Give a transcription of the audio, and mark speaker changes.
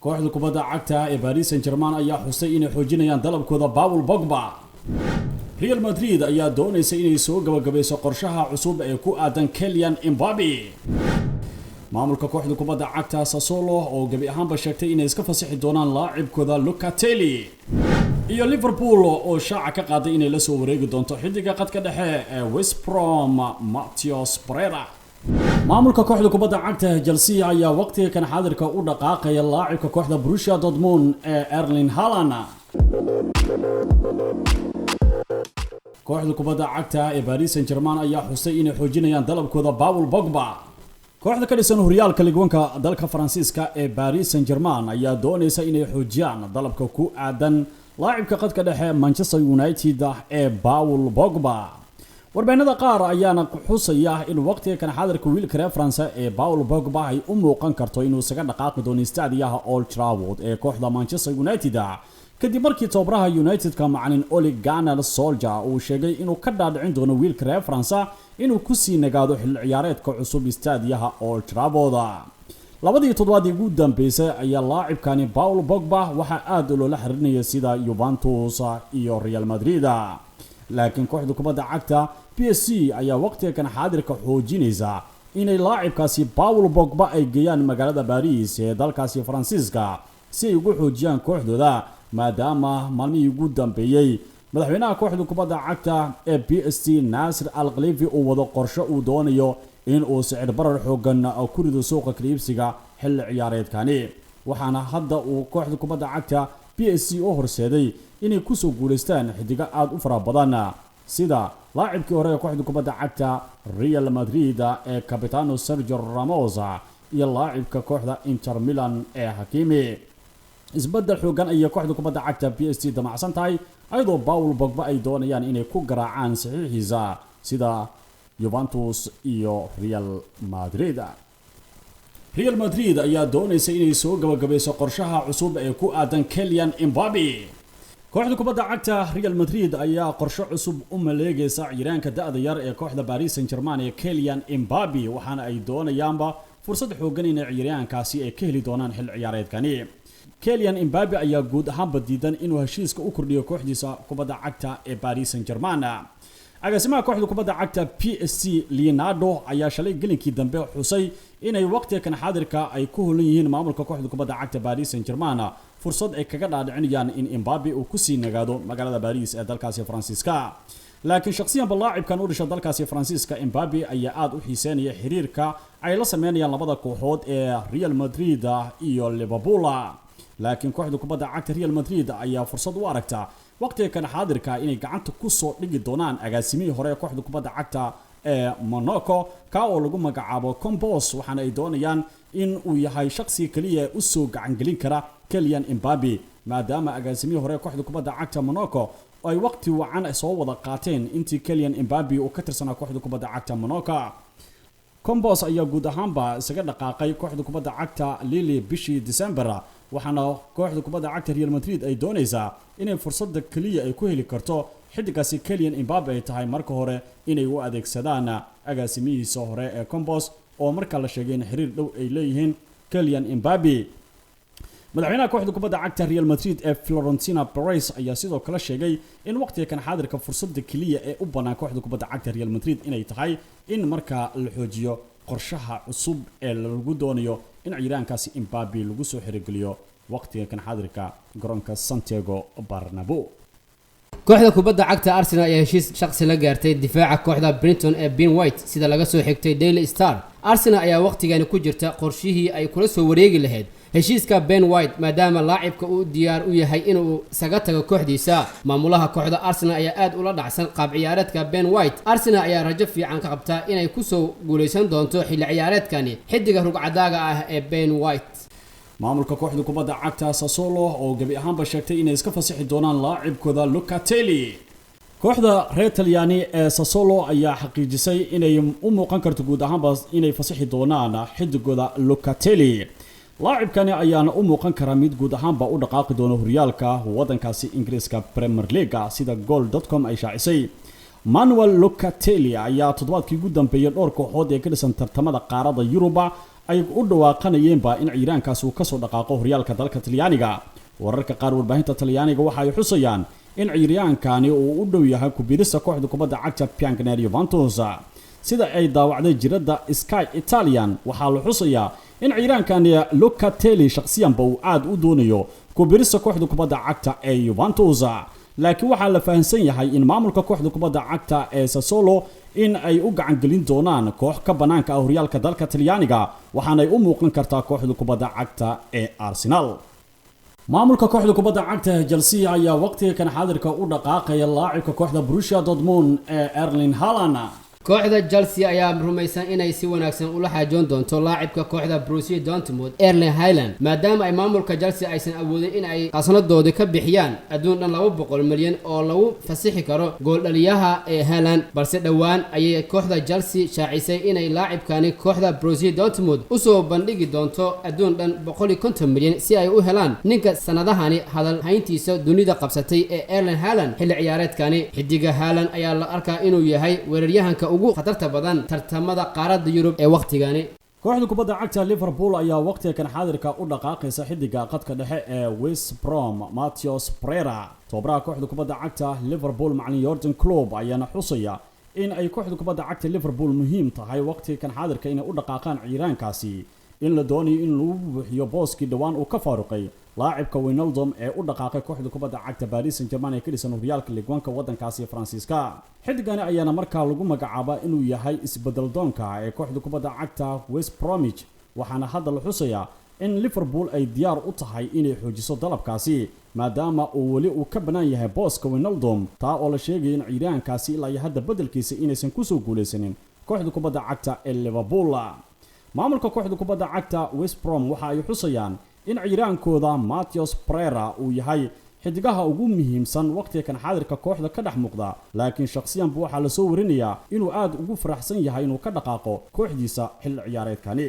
Speaker 1: Kooxda kubadda cagta ee Paris Saint-Germain ayaa xusay inay xoojinayaan dalabkooda Paul Pogba. Real Madrid ayaa doonaysa inay soo gabagabayso qorshaha cusub ee ku aadan Kylian Mbappe. Maamulka kooxda kubadda cagta Sassuolo oo gebi ahaanba sheegtay inay iska fasixi doonaan laacibkooda Locatelli, iyo Liverpool oo shaaca ka qaaday inay la soo wareegi doonto xiddiga qadka dhexe ee West Brom, Matheus Pereira. Maamulka kooxda kubadda cagta Chelsea ayaa waqtiga kan xaadirka u dhaqaaqaya laacibka kooxda Borussia Dortmund ee Erling Haaland. Kooxda kubadda cagta ee Paris Saint-Germain ayaa xusay inay xoojinayaan dalabkooda Paul Pogba. Kooxda ka dhisan horyaalka Ligue 1-ka dalka Faransiiska ee Paris Saint-Germain ayaa doonaysa inay xoojiyaan dalabka ku aadan laacibka qadka dhexe Manchester United ee Paul Pogba. Warbaahinada qaar ayaana xusaya in waqtiga kan xaadirka wiilka reer France ee Paul Pogba ay u muuqan karto inuu isaga dhaqaaqi doono istaadiyaha Old Trafford ee kooxda Manchester United, kadib markii tababaraha United-ka, macalin Ole Gunnar Solskjaer, uu sheegay inuu ka dhaadhicin doono wiilka reer France inuu kusii nagaado xilli ciyaareedka cusub istaadiyaha Old Trafford. 2dii toddobaad ugu dambeysay ayaa laacibkani Paul Pogba waxaa aad loola xiriirinaya sida Juventus iyo Real Madrid, laakiin kooxda kubadda cagta PSG ayaa waqtiga kan xaadirka xoojinaysa inay laacibkaasi Paul Pogba ay geeyaan magaalada Paris ee dalkaasi Faransiiska si ay ugu xoojiyaan kooxdooda, maadaama maalmihii ugu dambeeyey madaxweynaha kooxda kubadda cagta ee PSG, Nasser Al Khelaifi, uu wado qorshe uu doonayo in uu sicir barar xoogan ku rido suuqa kala iibsiga xilli ciyaareedkani. Waxaana hadda uu kooxda kubadda cagta PSG u horseeday inay kusoo guulaystaan xidigo aada u fara badan, sida laacibkii hore ee kooxda kubadda cagta Real Madrid ee Capitano Sergio Ramos iyo laacibka kooxda Inter Milan ee Hakimi. Isbedel xoogan ayay kooxda kubadda cagta PSG damacsan tahay, ayadoo Paul Pogba ay doonayaan inay ku garaacaan saxiixiisa sida Juventus iyo Real Madrid. Real Madrid ayaa doonaysa inay soo gabagabayso qorshaha cusub ee ku aadan Kylian Mbappe. Kooxda kubadda cagta Real Madrid ayaa qorshe cusub u maleegaysa ciyaaryahanka da'da yar ee kooxda Paris Saint-Germain ee Kylian Mbappe, waxaana ay doonayaanba fursad xoogan inay ciyaaryahankaasi ay ka heli doonaan xil ciyaareedkani. Kylian Mbappe ayaa guud ahaanba diidan inuu heshiiska u kordhiyo kooxdiisa kubadda cagta ee Paris Saint-Germain. Agaasimaha kooxda kubadda cagta PSG, Leonardo, ayaa shalay gelinkii dambe xusay inay waqtiga kan xaadirka ay ku holan yihiin maamulka kooxda kubadda cagta Paris Saint-Germain fursad ay kaga dhaadhicinayaan in Mbappe uu kusii nagaado magaalada Paris ee dalkaasi Faransiiska. Laakiin shakhsiyan laacibkan u dhasha dalkaasi Faransiiska, Mbappe, ayaa aada u xiiseynaya xiriirka ay la sameynayaan labada kooxood ee Real Madrid iyo Liverpool. Laakiin kooxda kubadda cagta Real Madrid ayaa fursad u aragta waqtiga kan xaadirka inay gacanta kusoo dhigi doonaan agaasimihii hore ee kooxda kubadda cagta ee Monaco, ka oo lagu magacaabo Campos, waxaana ay doonayaan in uu yahay shaqsiga keliya ee usoo gacangelin kara Kylian Mbappe, maadaama agaasimihii hore ee kooxda kubadda cagta Monaco ay waqti wacan soo wada qaateen intii Kylian Mbappe uu ka tirsanaa kooxda kubadda cagta Monaco. Campos ayaa guud ahaanba isaga dhaqaaqay kooxda kubadda cagta Lille bishii December, waxaana kooxda kubadda cagta Real Madrid ay doonaysaa inay fursadda keliya ay ku heli karto xiddigaasi Kylian Mbappe ay tahay marka hore inay u adeegsadaan agaasimihiisa hore ee Campos, oo marka la sheegay in xiriir dhow ay leeyihiin Kylian Mbappe. Madaxweynaha kooxda kubadda cagta Real Madrid ee Florentino Perez ayaa sidoo kale sheegay in waqtiga kan xaadirka fursadda keliya ee u bannaan kooxda kubadda cagta Real Madrid inay tahay in markaa la xoojiyo qorshaha cusub ee lagu doonayo in ciyaaryahankaasi Mbappe lagu soo xirogeliyo waqtiga kan xaadirka garoonka Santiago Bernabeu.
Speaker 2: Kooxda kubadda cagta Arsenal ayaa heshiis shaqsi la gaartay difaaca kooxda Brighton ee Ben White, sida laga soo xigtay Daily Star. Arsenal ayaa waqtigani ku jirta qorshihii ay kula soo wareegi lahayd heshiiska Ben White, maadaama laacibka uu diyaar u yahay inuu isaga tago kooxdiisa. Maamulaha kooxda Arsenal ayaa aad ula dhacsan qaab ciyaareedka Ben White. Arsenal ayaa rajo fiican ka qabtaa inay kusoo guulaysan doonto xilli ciyaareedkani xiddiga rugcadaaga ah ee Ben White.
Speaker 1: Maamulka kooxda kubadda cagta Sassuolo oo gebi ahaanba sheegtay inay iska fasixi doonaan laacibkooda Locatelli. Kooxda reer Talyaani ee Sassuolo ayaa xaqiijisay inay u muuqan karto guud ahaanba inay fasixi doonaan xidigooda Locatelli. Laacibkani ayaana u muuqan kara mid guud ahaanba u dhaqaaqi doono horyaalka waddankaasi Ingiriiska, Premier League, sida Goal.com ay shaacisay. Manuel Locatelli ayaa toddobaadkii ugu dambeeyay dhowr kooxood ee ka dhisan tartamada qaaradda Yuruba ay u dhawaaqanayeenba in ciiraankaasi uu kasoo dhaqaaqo horyaalka dalka Talyaaniga. Wararka qaar warbaahinta Talyaaniga waxa ay xusayaan in ciiriyaankani uu u dhow yahay kubirista kooxda kubadda cagta Bianconeri Juventus. Sida ay daawacday jirada Sky Italian, waxaa la xusayaa in ciiraankani Locatelli shakhsiyanba uu aad u doonayo kubirista kooxda kubadda cagta ee Juventus, laakiin waxaa la fahansan yahay in maamulka kooxda kubadda cagta ee Sassuolo in ay u gacan gelin doonaan koox ka banaanka ah horyaalka dalka Talyaaniga, waxaanay u muuqan kartaa kooxda kubadda cagta ee Arsenal. Maamulka kooxda kubadda cagta ee Chelsea ayaa waqtiga kan xaadirka u dhaqaaqaya laacibka kooxda Borussia Dortmund ee Erling Haaland.
Speaker 2: Kooxda Chelsea ayaa rumaysan inay si wanaagsan ula xaajoon doonto laacibka kooxda Borussia Dortmund Erling Haaland, maadaama ay maamulka Chelsea aysan awoodin in ay qasnadoodi ka bixiyaan adduun dhan 200 milyan oo lagu fasixi karo gooldhaliyaha ee Haaland. Balse dhowaan ayay kooxda Chelsea shaacisay inay laacibkani kooxda Borussia Dortmund usoo bandhigi doonto adduun dhan 150 milyan si ay u helaan ninka sanadahani hadal hayntiisa dunida qabsatay ee Erling Haaland. Xilli ciyaareedkani xidiga Haaland ayaa la arkaa inuu yahay weeraryahanka ugu khatarta badan tartamada qaaradda Yurub ee wakhtigani.
Speaker 1: Kooxda kubadda cagta Liverpool ayaa waqtiga kan xaadirka u dhaqaaqaysa xidiga qadka dhexe ee West Brom Matheus Pereira. Tababaraha kooxda kubadda cagta Liverpool macalin Jurgen Klopp ayaana xusaya in ay kooxda kubadda cagta Liverpool muhiim tahay waqtiga kan xaadirka inay u dhaqaaqaan ciiraankaasi, in la doonayo in lagu buuxiyo booskii dhowaan uu ka faaruqay laacibka Wijnaldum ee u dhaqaaqay kooxda kubadda cagta Paris Saint-Germain ee ka dhisan horyaalka Ligue 1 waddankaasi Faransiiska. Xiddigani ayaana markaa lagu magacaabaa inuu yahay isbedel doonka ee kooxda kubadda cagta West Bromwich, waxaana hadda la xusayaa in Liverpool ay diyaar u tahay inay xoojiso dalabkaasi, maadaama uu weli uu ka bannaan yahay booska Wijnaldum, taa oo la sheegaya in ciiraankaasi ilaa iyo hadda beddelkiisa inaysan kusoo guulaysanin kooxda kubadda cagta ee Liverpool. Maamulka kooxda kubadda cagta West Brom waxa ay xusayaan in ciiraankooda Matheus Pereira uu yahay xidigaha ugu muhiimsan waqtiga kan xaadirka kooxda ka dhex muuqda, laakiin shakhsiyanba waxaa lasoo warinayaa inuu aad ugu faraxsan yahay inuu ka dhaqaaqo kooxdiisa xilli ciyaareedkani.